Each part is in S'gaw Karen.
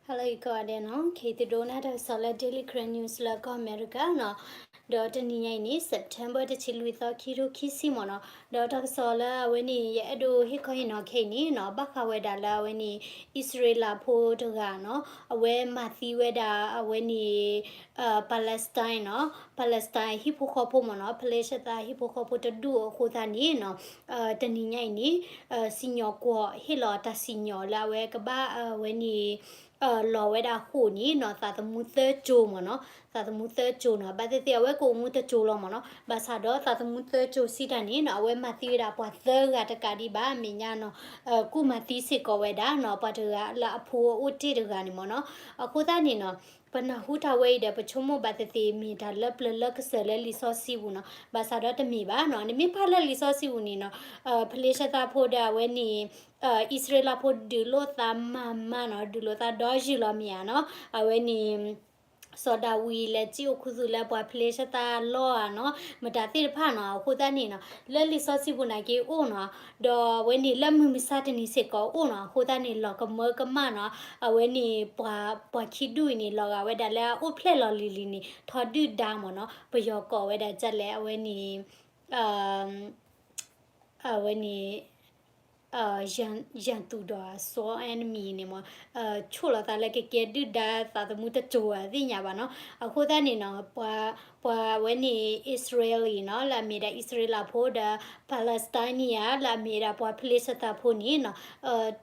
Hello ကိးဂၤဒဲးနီၤ, ခဲအံၤသုဒိးနၢ်တၢ်ကစီၣ်လၢ Daily Karen News လၢကီၢ်အမဲရကၤနီၤ, ဒီးတနံၤညါအံၤန့ၣ် September တဆံလွံၢ်သီ ခံထိခံဆံမ့ၢ်နီၤ, ဒီးတၢ်ကစီၣ်လၢအဝဲန့ၣ် ယအဲၣ်ဒိးဟ့ၣ်ခီဟ့ၣ်နီၤခဲအံၤန့ၣ်နီၤ, ဘၣ်ဃးဝဲဒၣ်လၢအဝဲန့ၣ် အံၣ်စရ့လးဖိတဂၤနီၤ, အဝဲမၤသံဝဲဒၣ်အဝဲန့ၣ် Palestine နီၤ, Palestine ဟံၣ်ဖိဃီဖိမ့ၢ်နီၤ, ဖလ့ၡသးဟံၣ်ဖိဃီဖိတဒူၣ်အဃိသတးန့ၣ်နီၤ, တနံၤညါအံၤန့ၣ် စံၣ်ညီၣ်ကွီၢ်ဟ့ၣ်လီၤတၢ်စံၣ်ညီၣ်လၢအဝဲကဘၣ်အဝဲန့ၣ် လီၤဝဲဒၣ်ဃိာ်န့ၣ်နီၤ, သးသမူသၢကၠိမ့ၢ်နီၤ, သးသမူသၢကၠိနီၤ, ဘၣ်သ့ၣ်သ့ၣ်အဝဲကအိၣ်မူတကၠိလီၤမ့ၢ်နီၤ, ဘၣ်ဆၣ်ဒီးသးသမူသၢကၠိစံးတၢ်န့ၣ်နီၤ, အဝဲမၤသံဝဲဒၣ်ပှၤသၢဂၤတကးဒံးဘၣ်, အမဲာ်ညါနီၤ, ကူၣ်မၤသံစ့ၢ်ကီးဝဲဒၣ်နီၤ, ပှၤတဂၤလၢအဖိအအိၣ်တ့ၢ်တဂၤန့ၣ်မ့ၢ်နီၤ, အဃိသတးန့ၣ်နီၤ ပနၢ်ဟူတၢ်ဝဲအံၤဒီး ပဆိကမိၣ်ဘၣ်သ့ၣ်သ့ၣ်မ့ၢ်တၢ်လၢပျၢၤလၢကစၢၢ်လၢလံာ်စီဆှံပူၤနီၤ, ဘၣ်ဆၣ်ဒီးတမ့ၢ်ဘၣ်နီၤ, နမ့ၢ်ဖးလၢလံာ်စီဆှံပူၤန့ၣ်နီၤ, ဖလ့ၡသးဖိဒီးအဝဲန့ၣ် အံၣ်စရ့လးဖိဒုးလိာ်သးမၤမၤနီၤ, ဒုးလိာ်သးဒီယုၢ်လီၤမ့ၢ်ဧါနီၤ, အဝဲန့ၣ် စီၤဒၤဝံးလဲၤစံၣ်အိၣ်ခူသူၣ်လၢပှၤဖလ့ၡသးအလီၢ်ဧါနီၤ, မတၤသ့ၣ်တဖၣ်နီၤ, အဃိသတးန့ၣ်နီၤ, လၢလံာ်စီဆှံပူၤနာ်က့အိၣ်နီၤ, ဒီးအဝဲန့ၣ်လၢမုၢ်မဆါတနံၤစ့ၢ်ကီးအိၣ်နီၤ, အဃိသတးန့ၣ် လီၤကမၢကမၣ်နီၤ, အဝဲန့ၣ် ပှၤခံဒူၣ်အံၤန့ၣ် လီၤဂာ်ဝဲဒၣ်လၢအအိၣ်ဖျဲၣ်လီၤလံၤလံၤန့ၣ် ထီဒုၣ်ဒါမ့ၢ်နီၤ, ပယီၤကိးဝဲဒၣ်ဒ်လဲၣ် အဝဲန့ၣ် အဝဲန့ၣ် ရန်သူ ဒီးအစွန်း enemy န့ၣ်မ့ၢ်, ဆိၣ်လီၤသးလၢကကဲဒုၣ်ဒါသးသမူတကၠိၤဧါသ့ၣ်ညါဘၣ်နီၤ, အဃိသတးန့ၣ်နီၤ, ပှၤ ပှၤအဝဲန့ၣ် Israeli နီၤ, လၢအမ့ၢ်ဒၣ်အံၣ်စရ့လးဖိဒီး Palestinian လၢအမ့ၢ်ဒၣ်ပှၤဖလ့ၡသးဖိန့ၣ်နီၤ,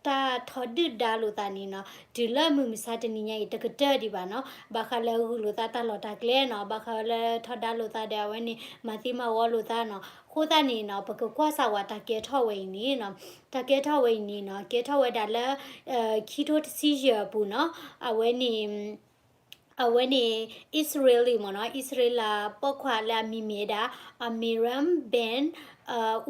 တၢ်ထီဒုၣ်ဒါလိာ်သးန့ၣ်နီၤ, တုၤလၢမုၢ်မဆါတနံၤညါအံၤတကတၢၢ်ဒံးဘၣ်နီၤ, ဘၣ်ဃးလၢဂုာ်လိာ်သးတၢ်လီၢ်တၢ်ကျဲနီၤ, ဘၣ်ဃးလၢထီဒါလိာ်သးဒီးအဝဲန့ၣ် မၤသံမၤဝီလိာ်သးနီၤ, အဃိသတးန့ၣ်နီၤ, ပကကွၢ်စၢ်ဝဲတၢ်ကဲထီၣ်ဝဲအံၤန့ၣ်နီၤ, တၢ်ကဲထီၣ်ဝဲအံၤန့ၣ်နီၤ, ကဲထီၣ်ဝဲဒၣ်လၢ ခံထိတဆံယဲၢ်အပူၤနီၤ, အဝဲန့ၣ် အဝဲန့ၣ် Israeli မ့ၢ်နီၤ, အံၣ်စရ့လးပိာ်ခွါလၢအမံၤမ့ၢ်ဒၣ် Amiram Ben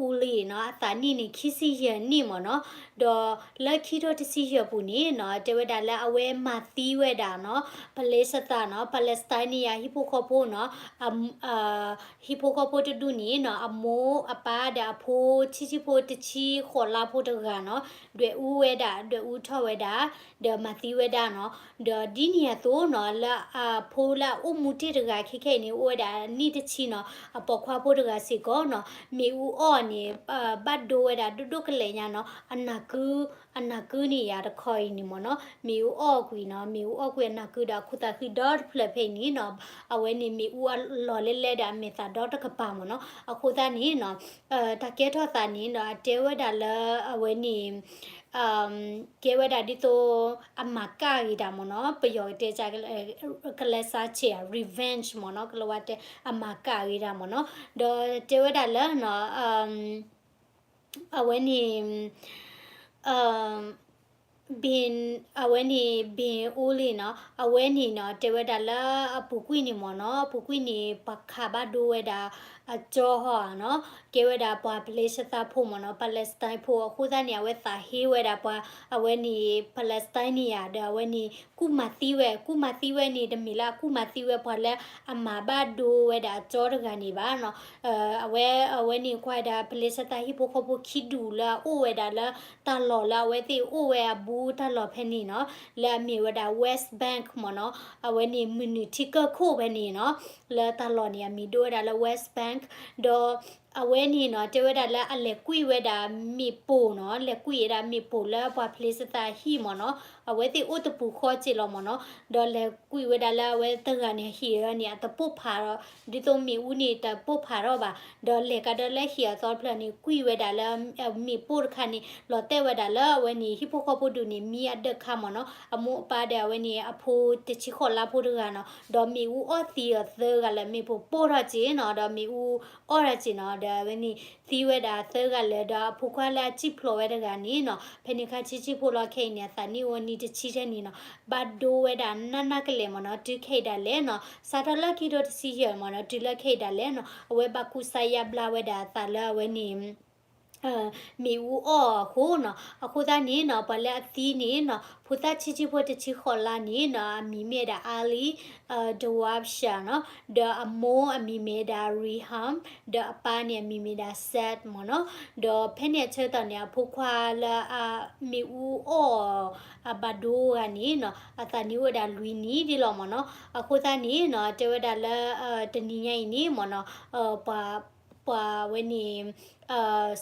Uli နီၤ, အသးနံၣ်န့ၣ် ခံဆံယဲၢ်နံၣ်မ့ၢ်နီၤ, ဒီးလၢခံထိတဆံယဲၢ်ပူၤန့ၣ်နီၤ, တဲဝဲဒၣ်လၢအဝဲမၤသံဝဲဒၣ်နီၤ, ဖလ့ၡသးနီၤ, Palestinian ဟံၣ်ဖိဃီဖိနီၤ, ဟံၣ်ဖိဃီဖိတဒူၣ်န့ၣ်နီၤ, အမိၢ်အပၢ်ဒီးအဖိဆံးဆံးဖိတဆံဃိးလါဖိတဂၤနီၤ, ဒွဲၣ်အူဝဲဒၣ်, ဒွဲၣ်အူထီၣ်ဝဲဒၣ်, ဒီးမၤသံဝဲဒၣ်နီၤ, ဒီးဒ်န့ၣ်အသိးနီၤ, လၢအဖိလၢအအိၣ်မူတ့ၢ်တဂၤခဲခဲအံၤန့ၣ် အိၣ်ဝဲဒၣ်နံၣ်တဆံနီၤ, အပိာ်ခွါဖိတဂၤစ့ၢ်ကီးနီၤ, မ့ၣ်အူအီၣ်န့ၣ် ဘၣ်ဒိဝဲဒၣ်ဒိၣ်ဒိၣ်ကလဲာ်ညါနီၤ, အနၢ်ကု အနၢ်ကုန့ၣ်ယၤတခီအံၤန့ၣ်မ့ၢ်နီၤ, မ့ၣ်အူအီၣ်ကွံာ်နီၤ, မ့ၣ်အူအီၣ်ကွံာ်အနၢ်ကုဒီးအခိၣ်သးဃံဒီတဖျၢၣ်ဖဲအံၤန့ၣ်နီၤ, အဝဲန့ၣ်မ့ၣ်အူအလီၢ်လဲလဲဒီးအမဲာ်သးဒီတကပၤမ့ၢ်နီၤ, အဃိသတးန့ၣ်နီၤ, တၢ်ကဲထီၣ်သးန့ၣ်ဒီးအတဲဝဲဒၣ်လၢအဝဲန့ၣ် ကဲဝဲဒၣ်ဒ်သိး အမၤကၣ်ဂ့ၤတၢ်မ့ၢ်နီၤ, ပယီၤကတဲ ကလဲၤစါဆဲး revenge မ့ၢ်နီၤ, ကလၤဝါတဲ အမၤကၣ်ဂ့ၤတၢ်မ့ၢ်နီၤ, ဒီးတဲဝဲဒၣ်လၢ အဝဲန့ၣ် ဘ့ၣ် အဝဲန့ၣ် ဘ့ၣ်အိလံနီၤ, အဝဲန့ၣ်နီၤ တဲဝဲဒၣ်လၢအပူၤကွံာ်န့ၣ်မ့ၢ်နီၤ, အပူၤကွံာ်န့ၣ် ပှၤခးဘၣ်ဒိဝဲဒၣ်အကၠီဟီဧါနီၤ, ကဲဝဲဒၣ်ပှၤပလ့ၡသးဖိမ့ၢ်နီၤ, Palestine ဖိ, အဃိသတးန့ၣ် အဝဲသးဟ့ဝဲဒၣ်ပှၤ အဝဲန့ၣ် Palestinian ဒီးအဝဲန့ၣ် ကူၣ်မၤသံဝဲ, ကူၣ်မၤသံဝဲန့ၣ် တမ့ၢ်လၢအကူၣ်မၤသံဝဲပှၤလၢအမၤဘၣ်ဒိဝဲဒၣ်အကၠီတဂၤန့ၣ်ဘၣ်နီၤ, အဝဲ အဝဲန့ၣ်ကွၢ်ဝဲဒၣ် ပလ့ၡသးဟံၣ်ဖိဃီဖိခံဒူၣ်လၢအအိၣ်ဝဲဒၣ်လၢတၢ်လီၢ်လၢအဝဲသ့ၣ်အိၣ်ဝဲအဘူးတၢ်လီၢ်ဖဲန့ၣ်နီၤ, လၢအမ့ၢ်ဝဲဒၣ် West Bank မ့ၢ်နီၤ, အဝဲန့ၣ်မုၢ်နုာ်ထံကၢၢ်ခိၣ်ဖဲန့ၣ်နီၤ, လၢတၢ်လီၢ်န့ၣ် အမံၤဒိၣ်ဝဲဒၣ်လၢ West Bank, ဒီး အဝဲန့ၣ်နီၤ တဲဝဲဒၣ်လၢအလဲၤကွံာ်ဝဲဒၣ်မ့ၣ်ပိၢ်နီၤ, လဲၤကွံာ်ဝဲဒၣ်မ့ၣ်ပိၢ်လၢပှၤပလ့ၡသးဟံၣ်မ့ၢ်နီၤ, အဝဲသ့ၣ်အိၣ်တပူၤဃီက့ၤလီၤမ့ၢ်နီၤ, ဒီးလဲၤကွံာ်ဝဲဒၣ်လၢအဝဲတဂၤန့ၣ် ဟံၣ်အံၤန့ၣ် အတပိၢ်ဖးဒီး ဒ်သိးမ့ၣ်အူန့ၣ်တပိၢ်ဖးထီၣ်ဘၣ်, ဒီးလဲၤကဒီးလၢဟံၣ်အသီတဖျၢၣ်န့ၣ် ကွံာ်ဝဲဒၣ်လၢ မ့ၣ်ပိၢ်တခါန့ၣ် လီၤတဲာ်ဝဲဒၣ်လၢအဝဲန့ၣ် ဟံၣ်ဖိဃီဖိဒူၣ်န့ၣ် မံအဒၢးခါမ့ၢ်နီၤ, အမိၢ်အပၢ်ဒီးအဝဲန့ၣ် အဖိတဆံဃိးလါဖိတဂၤနီၤ, ဒီးမ့ၣ်အူအီၣ်သံအီၤသၢဂၤလၢ မ့ၣ်ပိၢ်ပိၢ်ထီၣ်က့ၤနီၤ, ဒီးမ့ၣ်အူအီၣ်ထီၣ်က့ၤနီၤ, ဒီးအဝဲန့ၣ် သံဝဲဒၣ်သၢဂၤလၢာ် ဒီးအဖိခွါလၢအစံၣ်ဖျိးဝဲတဂၤန့ၣ်နီၤ, ဖဲန့ၣ်ခါဆံးဆံးဖိလီၤခဲအံၤန့ၣ် အသးနံၣ်အိၣ်နံၣ်တဆံထဲန့ၣ်နီၤ, ဘၣ်ဒိဝဲဒၣ်နးနးကလဲာ်မ့ၢ်နီၤ, တုၤခဲအံၤဒၣ်လဲာ်နီၤ, စးထီၣ်လၢခံထိတဆံယဲၢ်မ့ၢ်နီၤ, တုၤလၢခဲအံၤဒၣ်လဲာ်နီၤ, အဝဲဘၣ်ကူစါယါဘျါဝဲဒၣ်အသးလၢအဝဲန့ၣ် မ့ၣ်အူအီၣ်အဃိနီၤ. အဃိသတးန့ၣ်နီၤ ပှၤလၢအသံန့ၣ်နီၤ ဖိသၣ်ဆံဆံဖိတဆံဃိးလါန့ၣ်နီၤ အမံၤမ့ၢ်ဝဲဒၣ် Ali Dewabsha နီၤ, ဒီးအမိၢ်အမံၤမ့ၢ်ဝဲဒၣ် Reham, ဒီးအပၢ်န့ၣ်အမံၤမ့ၢ်ဝဲဒၣ် Saad မ့ၢ်နီၤ. ဒီးဖဲန့ၣ်အဆၢကတီၢ်န့ၣ် အဖိခွါလၢအမ့ၣ်အူအီၣ် အဘၣ်ဒိဂၤန့ၣ်နီၤ အသးနံၣ်အိၣ်ဝဲဒၣ်လွံၢ်နံၣ်ဒ်လီၤမ့ၢ်နီၤ. အဃိသတးန့ၣ်နီၤ တဲဝဲဒၣ်လၢ တနံၤညါအံၤန့ၣ်မ့ၢ်နီၤ ပှၤ ပှၤဝဲန့ၣ်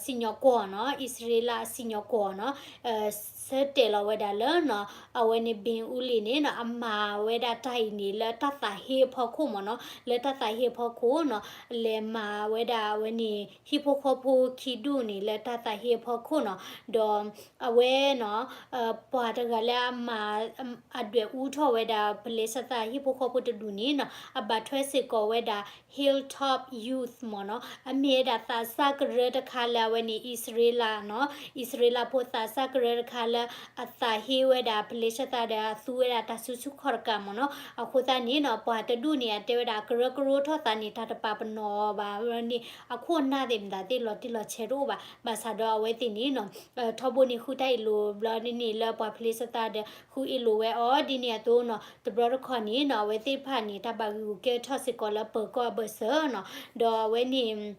စံၣ်ညီၣ်ကွီၢ်နီၤ အံၣ်စရ့လးအစံၣ်ညီၣ်ကွီၢ်နီၤ ဆၢတဲာ်လီၤဝဲဒၣ်လၢနီၤ အဝဲန့ၣ် Ben Oli န့ၣ်နီၤ အမၤဝဲဒၣ်တၢ်အံၤန့ၣ် လၢတၢ်သးဟ့အဖီခိၣ်မ့ၢ်နီၤ, လၢတၢ်သးဟ့အဖီခိၣ်နီၤ လဲၤမၤဝဲဒၣ်အဝဲန့ၣ် ဟံၣ်ဖိဃီဖိခံဒူၣ်န့ၣ် လၢတၢ်သးဟ့အဖီခိၣ်နီၤ. ဒီးအဝဲနီၤ ပှၤတဂၤလၢအမၤ အဒွဲၣ်အူထီၣ်ဝဲဒၣ် ပလ့းစသးဟံၣ်ဖိဃီဖိတဒူၣ်န့ၣ်နီၤ အဘၣ်ထွဲစ့ၢ်ကီးဝဲဒၣ် Hilltop Youth မ့ၢ်နီၤ, အမ့ၢ်ဝဲဒၣ်သးစၢ်ကရၢတခါလၢအဝဲန့ၣ် အံၣ်စရ့လးနီၤ, အံၣ်စရ့လးဖိသးစၢ်ကရၢတခါလၢ အသးဟ့ဝဲဒၣ် ပလ့းစသးဒီးအသူဝဲဒၣ်တၢ်စုဆူၣ်ခီၣ်တကးမ့ၢ်နီၤ. အဃိသတးန့ၣ်နီၤ ပှၤတဒူၣ်န့ၣ် အတဲဝဲဒၣ် ကရၢကရိထီၣ်သးန့ၣ် တၢ်တပာ်ပနီၣ်ဘၣ်န့ၣ် အခိၣ်အနၢ်သ့ၣ်မတၤသ့ၣ်လီၤတံၢ်လီၤဆဲးတအိၣ်ဘၣ်. ဘၣ်ဆၣ်ဒီးအဝဲသ့ၣ်န့ၣ်နီၤ ထီဘိန့ၣ်ဃုတၢ်အ့ၣ်လိာ်ဘျီန့ၣ် လၢပှၤပလ့းစသးဒီး ဃုအ့ၣ်လိာ်ဝဲအီၤဒ်န့ၣ်အသိးနီၤ တဘျီတခီၣ်န့ၣ်နီၤ အဝဲသ့ၣ်တဖၣ်န့ၣ် တၢ်ဘၣ်ဂံာ်ဂူာ်ကဲထီၣ်စ့ၢ်ကီးလၢပၢၤကီၢ်အဘၢၣ်စၢၤနီၤ. ဒီးအဝဲန့ၣ်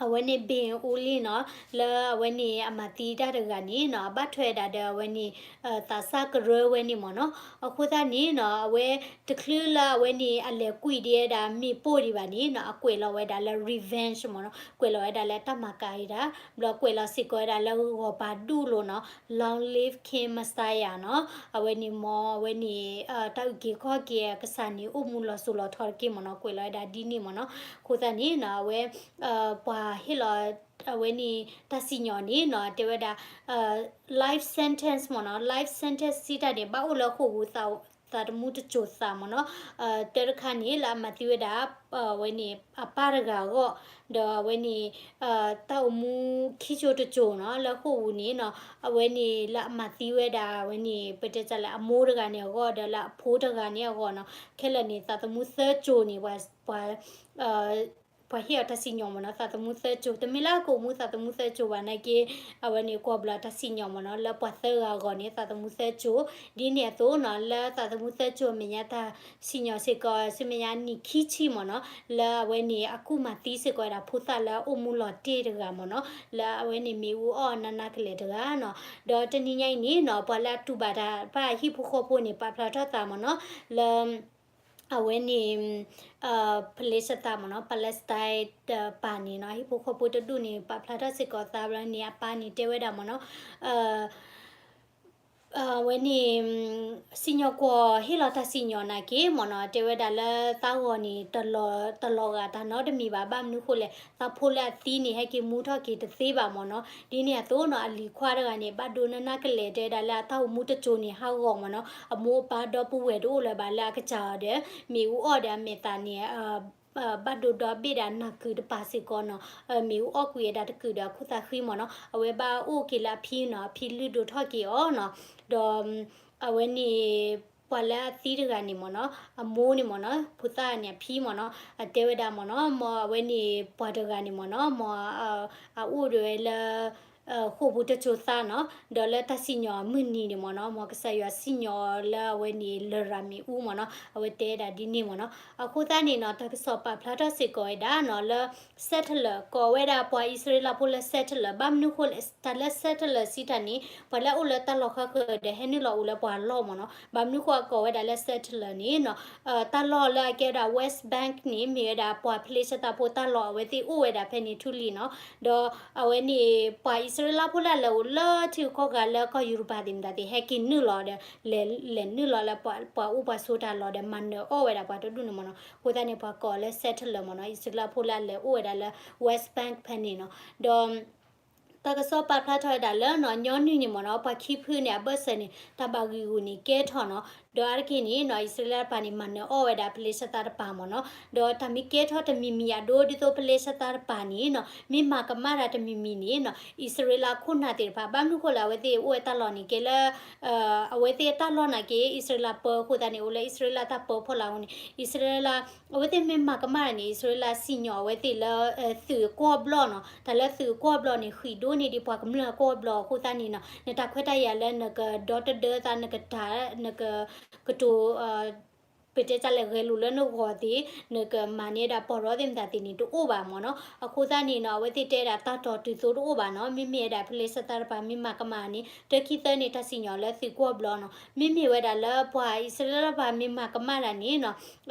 အဝဲန့ၣ် Ben Oli နီၤ လၢအဝဲန့ၣ်အမၤသံတၢ်တဂၤန့ၣ်နီၤ အဘၣ်ထွဲဒၣ်ဒီးအဝဲန့ၣ် သးစၢ်ကရၢဝဲန့ၣ်မ့ၢ်နီၤ. အဃိသတးန့ၣ်နီၤ အဝဲတချုးလၢအဝဲန့ၣ် အလဲၤကွံာ်ဒံးဝဲဒၣ်မ့ၣ်ပိၢ်ဒံးဘၣ်န့ၣ်နီၤ အကွဲးလီၤဝဲဒၣ်လၢ revenge မ့ၢ်နီၤ, ကွဲးလီၤဝဲဒၣ်လၢတၢ်မၤကၤအံၤဒၣ် ဘျီကွဲးလီၤစ့ၢ်ကီးဝဲဒၣ်လၢဂီၤပၤဒူၣ်လိၤနီၤ Long live King Messiah နီၤ. အဝဲန့ၣ်မ်အဝဲန့ၣ် တၢ်အုၣ်က့ၤခီၣ်က့ၤအကစၢ်န့ၣ် အိၣ်မူလီၤစိၤလီၤထီတက့ၢ်မ့ၢ်နီၤ, ကွဲးလီၤဝဲဒၣ်ဒ်န့ၣ်မ့ၢ်နီၤ. အဃိသတးန့ၣ်နီၤ အဝဲ ပှၤဟ့ၣ်လီၤ အဝဲန့ၣ် တၢ်စံၣ်ညီၣ်န့ၣ်နီၤ တဲဝဲဒၣ် life sentence မ့ၢ်နီၤ, life sentence စံးတၢ်န့ၣ် ဘၣ်အိၣ်လၢဃိာ်ပူၤ သးသမူတစိၤသးမ့ၢ်နီၤ. တၢတခါန့ၣ် လၢအမၤသံဝဲဒၣ် အဝဲန့ၣ် အပၢ်တဂၤအဂီၢ်, ဒီးအဝဲန့ၣ် တၢ်အိၣ်မူခံစိၤတစိၤနီၤ လၢဃိာ်ပူၤန့ၣ်နီၤ အဝဲန့ၣ်လၢအမၤသံဝဲဒၣ် အဝဲန့ၣ် ပတဲတၢ်လၢအမိၢ်တဂၤန့ၣ်အဂီၢ် ဒီးလၢအဖိတဂၤန့ၣ်အဂီၢ်နီၤ, ခဲလၢာ်န့ၣ် သးသမူသၢစိၤန့ၣ် ပှၤ ပှၤ ပှၤဟ့ၣ်အီၤတၢ်စံၣ်ညီၣ်မ့ၢ်နီၤ, သးသမူသၢစိၤ, တမ့ၢ်လၢအကအိၣ်မူသးသမူသၢစိၤဘၣ်နာ်က့ အဝဲန့ၣ်ကွၢ်ဘျီတၢ်စံၣ်ညီၣ်မ့ၢ်နီၤ, လၢပှၤသၢဂၤအဂီၢ်န့ၣ် သးသမူသၢစိၤ, ဒ်န့ၣ်အသိးနီၤ လၢသးသမူသၢစိၤအမဲာ်ညါတၢ်စံၣ်ညီၣ်စ့ၢ်ကီး ဆူမဲာ်ညါနံၣ်ခံဆံမ့ၢ်နီၤ, လၢအဝဲန့ၣ် အကူၣ်မၤသံစ့ၢ်ကီးဝဲဒၣ်ဖိသၣ်လၢအအိၣ်မူလီၤတ့ၢ်တဂၤမ့ၢ်နီၤ, လၢအဝဲန့ၣ်မ့ၣ်အူအီၣ်နးနးကလဲာ်တဂၤနီၤ, ဒီးတနံၤညါအံၤန့ၣ်နီၤ ပှၤလၢအတူၢ်ဘၣ်တၢ်တဖၣ်ဟံၣ်ဖိဃီဖိန့ၣ် ပာ်ဖျါထီၣ်သးမ့ၢ်နီၤ, လၢ အဝဲန့ၣ် Palestine မ့ၢ်နီၤ, Palestine တပၤန့ၣ်နီၤ, ဟံၣ်ဖိဃီဖိတဒူၣ်န့ၣ် ပာ်ဖျါထီၣ်စ့ၢ်ကီးသးဘျီန့ၣ် အပၢ်န့ၣ်တဲဝဲဒၣ်မ့ၢ်နီၤ, အဝဲန့ၣ် စံၣ်ညီၣ်ကွီၢ်ဟ့ၣ်လီၤတၢ်စံၣ်ညီၣ်နာ်က့မ့ၢ်နီၤ, တဲဝဲဒၣ်လၢသးဂီၤန့ၣ် တလီၤဂာ်တၢ်နီတမံၤဘၣ်, ဘၣ်မနုၤဃိလဲၣ် သးဖိလၢအသံန့ၣ် ဟဲက့ၤမူထီၣ်က့ၤတသ့ဘၣ်မ့ၢ်နီၤ, ဒ်န့ၣ်အသိးနီၤ အလံၤခွါတဂၤန့ၣ် ဘၣ်ဒိနးနးကလဲာ် တဲဝဲဒၣ်လၢအတၢ်အိၣ်မူတစိၤန့ၣ် ဟးဂီၤမ့ၢ်နီၤ, အမိၢ်အပၢ်ဒီပုၢ်ဝဲၢ်တအိၣ်လၢၤဘၣ်လၢအကစၢ်အီၤဒီး မ့ၣ်အူအီၣ်ဒီးအမဲာ်သၣ်န့ၣ် ဘၣ်ဒိဒီဘ့ၣ်ဒီးနၢ်ကုာ်တပၤစ့ၢ်ကီးနီၤ, မ့ၣ်အူအီၣ်ကွံာ်ဝဲဒၣ်တကုာ်ဒီးအခိၣ်သးဃံမ့ၢ်နီၤ, အဝဲဘၣ်အိၣ်က့ၤလၢအဖံနီၤ, အဖံလုၢ်ဒိၣ်ထီၣ်က့ၤအီၤနီၤ, ဒီး အဝဲန့ၣ် ပှၤလၢအသံတဂၤန့ၣ်မ့ၢ်နီၤ, အမိၢ်န့ၣ်မ့ၢ်နီၤ, ဖိသၣ်န့ၣ်အဖံမ့ၢ်နီၤ, အတဲဝဲဒၣ်မ့ၢ်နီၤ, မ်အဝဲန့ၣ်ပှၤတဂၤန့ၣ်မ့ၢ်နီၤ, မ်အအိၣ်ဒၣ်ဝဲလၢ ဃိာ်ပူၤတစိၤသးနီၤ, ဒီးလၢတၢ်စံၣ်ညီၣ်အမုၢ်နံၤန့ၣ်မ့ၢ်နီၤ, မ်ကစၢ်ယွၤစံၣ်ညီၣ်လၢအဝဲန့ၣ်လရာ်မ့ၣ်အူမ့ၢ်နီၤ, အဝဲတဲဒၣ်ဒ်န့ၣ်မ့ၢ်နီၤ, အဃိသတးန့ၣ်နီၤ, တၢ်ကစီၣ်ပာ်ဖျါထီၣ်စ့ၢ်ကီးဝဲဒၣ်နီၤ, လၢ settler ကိးဝဲဒၣ်ပှၤအံၣ်စရ့လးဖိလၢ settler ဘၣ်မနုၤဃိလဲၣ်, တၢ်လၢ settler စံးတၢ်န့ၣ် ပှၤလၢအအိၣ်လၢတၢ်လီၢ်ဃၣ်ဃၢၤဒီးဟဲနုာ်လီၤအိၣ်လၢပှၤလီၢ်မ့ၢ်နီၤ, ဘၣ်မနုၤဃိအကိးဝဲဒၣ်လၢ settler န့ၣ်နီၤ, တၢ်လီၢ်လၢအကဲဝဲဒၣ် West Bank န့ၣ် မ့ၢ်ဝဲဒၣ်ပှၤဖလ့ၡသးဖိတၢ်လီၢ် အဝဲသ့ၣ်အိၣ်ဝဲဒၣ်ဖဲန့ၣ်ထူလံနီၤ, ဒီးအဝဲန့ၣ် ပှၤအံၣ်စရ့လးဖိလၢအလဲၤအိၣ်လၢထံဂုၤကီၢ်ဂၤလၢကီၢ်ယူရပၤသ့ၣ်မတၤသ့ၣ် ဟဲက့ၤနုာ်လီၤဒီး လဲၤနုာ်လီၤလၢပှၤအိၣ်ပှၤဆိးတၢ်လီၢ်ဒီး မၤနၢၤအီၣ်ဝဲဒၣ်ပှၤတဒူၣ်န့ၣ်မ့ၢ်နီၤ, အဃိသတးန့ၣ် ပှၤကိးလၢ settler မ့ၢ်နီၤ, အံၣ်စရ့လးဖိလၢအလဲၤအိၣ်ဝဲဒၣ်လၢ West Bank ဖဲန့ၣ်နီၤ, ဒီး တၢ်ကစီၣ်ပာ်ဖျါထီၣ်ဝဲဒၣ်လၢနီၤ ညီနုၢ်န့ၣ်မ့ၢ်နီၤ ပှၤခံဖုန့ၣ် အဘၢၣ်စၢၤန့ၣ် တၢ်ဘၣ်ဂံာ်ဂူာ်န့ၣ်ကဲထီၣ်နီၤ, ဒီးအါတက့ၢ်န့ၣ်နီၤ အံၣ်စရ့လးတပၤန့ၣ် မၤနၢၤအီၣ်ဝဲဒၣ်ဖလ့ၡသးတပၤမ့ၢ်နီၤ, ဒီးတၢ်မ့ၢ်ကဲထီၣ်တမံၤမံၤအဒိ ဒ်သိးဖလ့ၡသးတပၤန့ၣ်နီၤ မ့ၢ်မၤကမၣ်တၢ်တမံၤမံၤန့ၣ်နီၤ အံၣ်စရ့လးခိၣ်နၢ်သ့ၣ်တဖၣ် ဘၣ်မနုၤဃိလဲၣ် အဝဲသ့ၣ်အိၣ်ဝဲတၢ်လီၢ်န့ၣ်ကဲလၢ အဝဲသ့ၣ်တၢ်လီၢ်နာ်က့ အံၣ်စရ့လးပၢအဃိသတးန့ၣ် အိၣ်လၢအံၣ်စရ့လးတၢ်ပၢဖီလာ်အဃိန့ၣ် အံၣ်စရ့လး အဝဲသ့ၣ်မ့ၢ်မၤကမၣ်န့ၣ် အံၣ်စရ့လးစံၣ်ညီၣ်အဝဲသ့ၣ်လၢ သုးအကွီၢ်ဘျီၣ်နီၤ, တၢ်လၢသုးအကွီၢ်ဘျီၣ်န့ၣ် ဃံးဒိ န့ၣ်ဒ်ပှၤကမျၢၢ်ကိးဘျီအဃိသတးန့ၣ်နီၤ, နတၢ်ခွဲးတၢ်ယာ်လၢနကဒီတဒၢသး နကတၢ် နက ကတိၤ ပတဲတၢ်လဲၣ် ဂဲၤလိာ်လၢနဂီၢ်သ့ၣ် နကမၤန့ၢ်ဝဲဒၣ်ပီၢ်ရီသ့ၣ်မတၤသ့ၣ်န့ၣ် တအိၣ်ဘၣ်မ့ၢ်နီၤ. အဃိသတးန့ၣ်နီၤ အဝဲသ့ၣ်တဲဒၣ်တၢ်တီၤတုၤသိတအိၣ်ဘၣ်နီၤ. မ့မ့ၢ်ဝဲဒၣ်ဖဲလဲးစသးတပၤမ့ၢ်မၤကမၣ်န့ၣ် တၢခံသၢန့ၣ် တၢ်စံၣ်ညီၣ်လၢသုးကိးဘျီနီၤ. မ့မ့ၢ်ဝဲဒၣ်လၢပှၤအံၣ်စရ့လးတပၤမ့ၢ်မၤကမၣ်တၢ်န့ၣ်နီၤ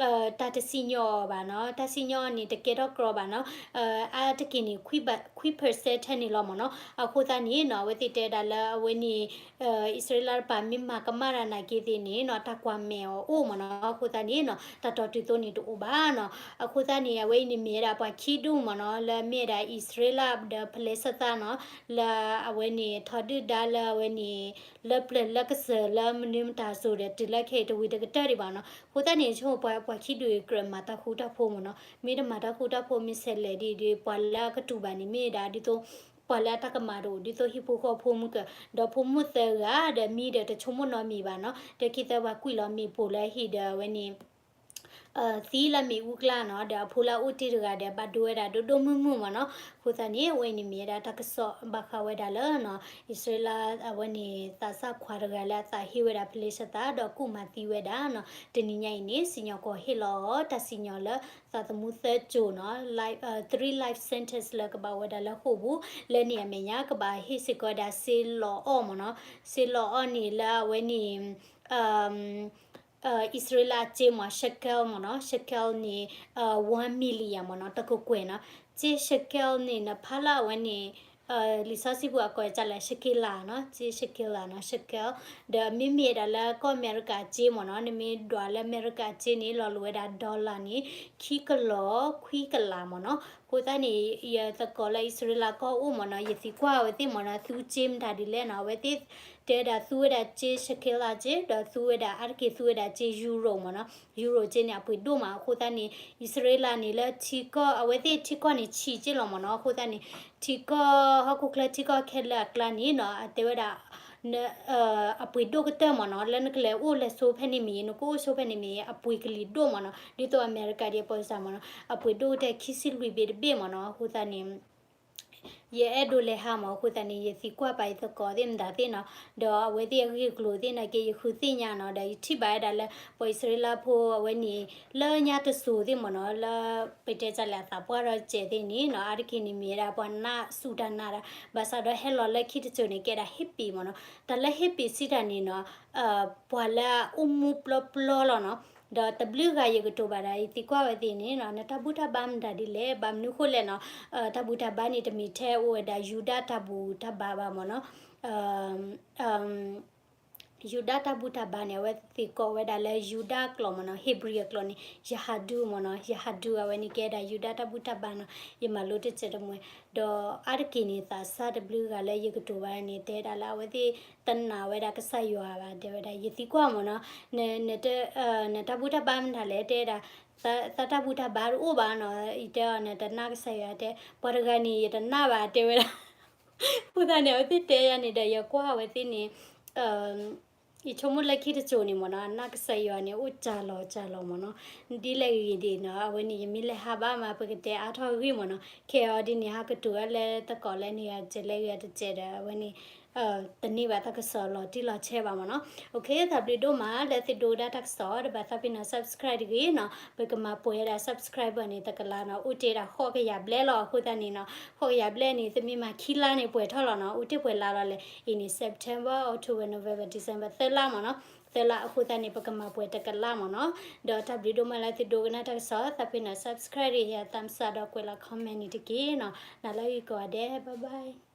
တၢ်တစံၣ်ညီၣ်အီၤဘၣ်နီၤ. တၢ်စံၣ်ညီၣ်အီၤန့ၣ် တကဲထီၣ်ကြီဘၣ်နီၤ. အါတက့ၢ်န့ၣ် ခွံ percent ထဲန့ၣ်လီၤမ့ၢ်နီၤ. အဃိသတးန့ၣ်နီၤ အဝဲသ့ၣ်တဲဒၣ်လၢအဝဲန့ၣ် အံၣ်စရ့လးတပၤမ့ၢ်မၤကမၣ်တၢ်နာ်က့သ့ၣ်န့ၣ်နီၤ တၢ်ကွၢ်မဲာ်အီၤအိၣ်မ့ၢ်နီၤ. အဃိသတးန့ၣ်နီၤ တၢ်တီၤတုၤသိန့ၣ်တအိၣ်ဘၣ်နီၤ. အဃိသတးန့ၣ် အဝဲအံၤန့ၣ်မ့ၢ်ဝဲဒၣ်ပှၤခံဒူၣ်မ့ၢ်နီၤ လၢမ့ၢ်ဝဲဒၣ်အံၣ်စရ့လးဒီးဖဲလဲးစသးနီၤ လၢအဝဲန့ၣ်ထီဒုၣ်ဒါလၢအဝဲန့ၣ် လၢပျၢၤလၢကစၢၤလၢမနုၤမတၤစိၤဒီး တုၤလၢခဲအံၤတဝံၤတကတၢၢ်ဒံးဘၣ်နီၤ. အဃိသတးန့ၣ် ဆိပှၤ ပှၤခံဒူၣ်အံၤကြၢးမၤတၢ်ဃူတၢ်ဖိးမ့ၢ်နီၤ. မ့ၢ်တမၤတၢ်ဃူတၢ်ဖိး မ့ၢ်ဆဲးလဲၣ်ဒ် ဒ်ပှၤလၢအကတူၢ်ဘၣ်န့ၣ် မ့ၢ်ဒၣ်ဒ်သိး ပှၤလၢအတၢ်ကမၣ်တအိၣ် ဒ်သိးဟံၣ်ဖိဃီဖိမုၢ်ကၢၢ် ဒီးဖိမုၣ်သၢဂၤဒီးမံဒီးတဆိကမိၣ်နီတမံၤဘၣ်နီၤ. တၢခံသၢပှၤကွံာ်လီၤမ့ၣ်ပိၢ်လၢဟံၣ်ဒီးအဝဲန့ၣ် သံလၢမ့ၣ်အူကျါနီၤ ဒီးအဖိလၢအအိၣ်တ့ၢ်တဂၤဒီးဘၣ်ဒိဝဲဒၣ်ဒိၣ်ဒိၣ်မုၢ်မုၢ်မ့ၢ်နီၤ. အဃိသတးန့ၣ် အဝဲအံၤန့ၣ်မ့ၢ်ဝဲဒၣ်တၢ်ကစီၣ်ဘၣ်ဃးဝဲဒၣ်လၢ အံၣ်စရ့လးအဝဲန့ၣ် သးစၢ်ခွါတဂၤလၢအသးဟ့ဝဲဒၣ်ဖဲလဲးစသး ဒီးကူၣ်မၤသံဝဲဒၣ်နီၤ. တနံၤညါအံၤန့ၣ် စံၣ်ညီၣ်ကွီၢ်ဟ့ၣ်လီၤအီၤ တၢ်စံၣ်ညီၣ်လၢသးသမူသၢစိၤနီၤ three life sentence လၢကဘၣ်ဝဲဒၣ်လၢဃိာ်ပူၤ လၢန့ၣ်အမဲာ်ညါ ကဘၣ်ဟ့ၣ်စ့ၢ်ကီးဝဲဒၣ်စ့လီၤအီၣ်မ့ၢ်နီၤ. စ့လီၤအီၣ်န့ၣ်လၢအဝဲန့ၣ် အံၣ်စရ့လးအစ့မ့ၢ် shekel မ့ၢ်နီၤ. shekel န့ၣ် one million မ့ၢ်နီၤ တကကွဲၢ်နီၤ. စ့ shekel န့ၣ် နဖးလၢအဝဲန့ၣ် လံာ်စီဆှံပူၤအကိးဒ်လဲၣ် shekelah နီၤ စ့ shekelah နီၤ shekel. ဒီးမ့မ့ၢ်ဝဲဒၣ်လၢကီၢ်အမဲရကၤစ့မ့ၢ်နီၤ နမ့ၢ်ဒွးလၢအမဲရကၤစ့န့ၣ် လီၤလိာ်ဝဲဒၣ် dollar န့ၣ် ခံကလီၤခွံကလးမ့ၢ်နီၤ. အဃိသတးန့ၣ် ယသကိးလၢအံၣ်စရ့လးကီၢ်အိၣ်မ့ၢ်နီၤ ယသံကွၢ်အဝဲသ့ၣ်မ့ၢ်နီၤ သူစ့မတၤဒ်လဲၣ်နီၤ အဝဲသ့ၣ်တဲဒၣ်သူဝဲဒၣ်စ့ shekelah စ့ ဒီးသူဝဲဒၣ်အါတက့ၢ်သူဝဲဒၣ်စ့ euro မ့ၢ်နီၤ. euro စ့န့ၣ် အပှ့ၤဒိၣ်မး အဃိသတးန့ၣ် အံၣ်စရ့လးန့ၣ်လၢထံကီၢ် အဝဲသ့ၣ်ထံကီၢ်န့ၣ်ဆံးက့လီၤမ့ၢ်နီၤ. အဃိသတးန့ၣ် ထံကီၢ် ဟီၣ်ခိၣ်ချၢထံကီၢ်ခဲလၢာ်အကျါန့ၣ်နီၤ အတဲဝဲဒၣ် အပှ့ၤဒိၣ်ကတၢၢ်မ့ၢ်နီၤ လၢနကလဲၤအိၣ်လဲၤဆိဖဲန့ၣ်မ့ၢ် နကအိၣ်ဆိဖဲန့ၣ်မ့ၢ် အပှ့ၤကလံၤဒိၣ်မ့ၢ်နီၤ. ဒ်သိးအမဲရကၤဒ်အပၢဆၣ်မ့ၢ်နီၤ အပှ့ၤဒိၣ်ကတၢၢ်ခံဆံလွံၢ်ဘ့ၣ်တဘ့ၣ်မ့ၢ်နီၤ. အဃိသတးန့ၣ် ယအဲၣ်ဒိးလဲၤဟးမ့ၢ် အဃိသတးန့ၣ် ယသံကွၢ်ပာ်ယသကိးသ့ၣ်မတၤသ့ၣ်နီၤ ဒီးအဝဲသ့ၣ်အဂ့ၢ်အကျိၤသ့ၣ်နာ်က့ ယဃုသ့ၣ်ညါနီၤ ဒီးယထံၣ်ဘၣ်ဝဲဒၣ်လၢ ပှၤအံၣ်စရ့လးဖိအဝဲန့ၣ် လၢညါတစိၤသ့ၣ်မ့ၢ်နီၤ လၢ ပတဲတၢ်လဲၣ်အသးပှၢ်ဒီးစဲးသ့ၣ်န့ၣ်နီၤ အါတက့ၢ်န့ၣ်မ့ၢ်ဝဲဒၣ်ပှၤနးစူၢ်တၢ်နာ်တၢ် ဘၣ်ဆၣ်ဒီးဟဲလီၤလၢခံတစိၤန့ၣ် ကဲဒၣ်ဟ့ၣ်ပ့ၤမ့ၢ်နီၤ. တၢ်လၢဟ့ၣ်ပ့ၤစံးတၢ်န့ၣ်နီၤ ပှၤလၢအအိၣ်မူပျီပျီလီၤနီၤ. ဒီးတဘျုးဂၤယကတိၤဘၣ်ဒီး ယသံကွၢ်ဝဲသ့ၣ်န့ၣ်နီၤ နတၢ်ဘူၣ်တၢ်ဘါမတၤဒ်လဲၣ် ဘၣ်မနုၤဃိလဲၣ်နီၤ တၢ်ဘူၣ်တၢ်ဘါန့ၣ် တမ့ၢ်ထဲအိၣ်ဝဲဒၣ်ယူဒၤတၢ်ဘူၣ်တၢ်ဘါဘၣ်မ့ၢ်နီၤ. ယူဒၤတၢ်ဘူၣ်တၢ်ဘါန့ၣ် အဝဲသ့ၣ်ကိးဝဲဒၣ်လၢယူဒၤကျိာ်မ့ၢ်နီၤ Hebrew အကျိာ်န့ၣ် ယဟးဒူမ့ၢ်နီၤ ယဟးဒူ အဝဲန့ၣ်ကဲဒၣ်ယူဒၤတၢ်ဘူၣ်တၢ်ဘါနီၤ ယမၤလိတစဲးတမှဲၤ ဒီးအါတက့ၢ်န့ၣ် သးစၢ်တဘျုးဂၤလၢယကတိၤဘၣ်န့ၣ် တဲဒၣ်လၢအဝဲသ့ၣ်တနာ်ဝဲဒၣ်ကစၢ်ယွၤဘၣ် တဲဝဲဒၣ် ယသံကွၢ်မ့ၢ်နီၤ နတၢ်ဘူၣ်တၢ်ဘါမတၤလဲၣ် တဲဒၣ် သးတၢ်ဘူၣ်တၢ်ဘါတအိၣ်ဘၣ်နီၤ ယတဲအီၤ နတနာ်ကစၢ်ယွၤ တဲ ပှၤတဂၤန့ၣ် ယတနာ်ဘၣ် တဲဝဲဒၣ် အဃိသတးန့ၣ် အဝဲသ့ၣ်တဲယၤန့ၣ်ဒီး ယကွၢ်အဝဲသ့ၣ်န့ၣ် ယဆိကမိၣ်လၢခံတစိၤန့ၣ်မ့ၢ်နီၤ အနာ်ကစၢ်ယွၤန့ၣ် အိၣ်စှၤလီၤစှၤလီၤမ့ၢ်နီၤ ဒ်လဲၣ်ဂ့ၤဂ့ၤဒ်နီၤ အဝဲန့ၣ် ယမ့ၢ်လဲၤဟးဘၣ်မး ပကတဲအါထီၣ်ဂ့ၢ်မ့ၢ်နီၤ ခဲအံၤဒ်န့ၣ် ဟးကတိၤဝဲလၢသကိးလၢန့ၣ် ယတဲလဲၣ်ဂ့ၤတစဲးဒီး အဝဲန့ၣ် တန့ၢ်ဘၣ်တၢ်ကစီၣ်လီၤတံၢ်လီၤဆဲးဘၣ်မ့ၢ်နီၤ တၢ်ဘျုးဒိၣ်မးလၢသုဒိကနၣ်တၢ်ကစီၣ် တဘၣ်သးပ့ၤနီၤ subscribe တဂ့ၤနီၤ ပကမၤပှဲၤဝဲဒၣ် subscriber န့ၣ် တကလးနီၤ အိၣ်တ့ၢ်ဒၣ်ဃိးကယၤဘျဲၣ်လီၤ အဃိသတးန့ၣ်နီၤ ဃိးကယၤဘျဲၣ်န့ၣ် သုမ့ၢ်မၤခံလါန့ၣ် ပှဲၤထီၣ်လီၤနီၤ အိၣ်တ့ၢ်ပှဲၤလါလီၤလဲၣ် အံၤန့ၣ် September October November December သၢလါမ့ၢ်နီၤ သၢလါ အဃိသတးန့ၣ် ပကမၤပှဲၤတကလးမ့ၢ်နီၤ ဒီးတၢ်ဘျုးဒိၣ်မးလၢသုဒိကနၣ်တၢ်ကစီၣ် သးပ့ၤနီၤ subscribe တဂ့ၤ thumbs up ဒီးကွဲးလီၤ comment န့ၣ်တက့ၢ်နီၤ နၤလၢဂ့ၤကိးဂၤဒဲး bye bye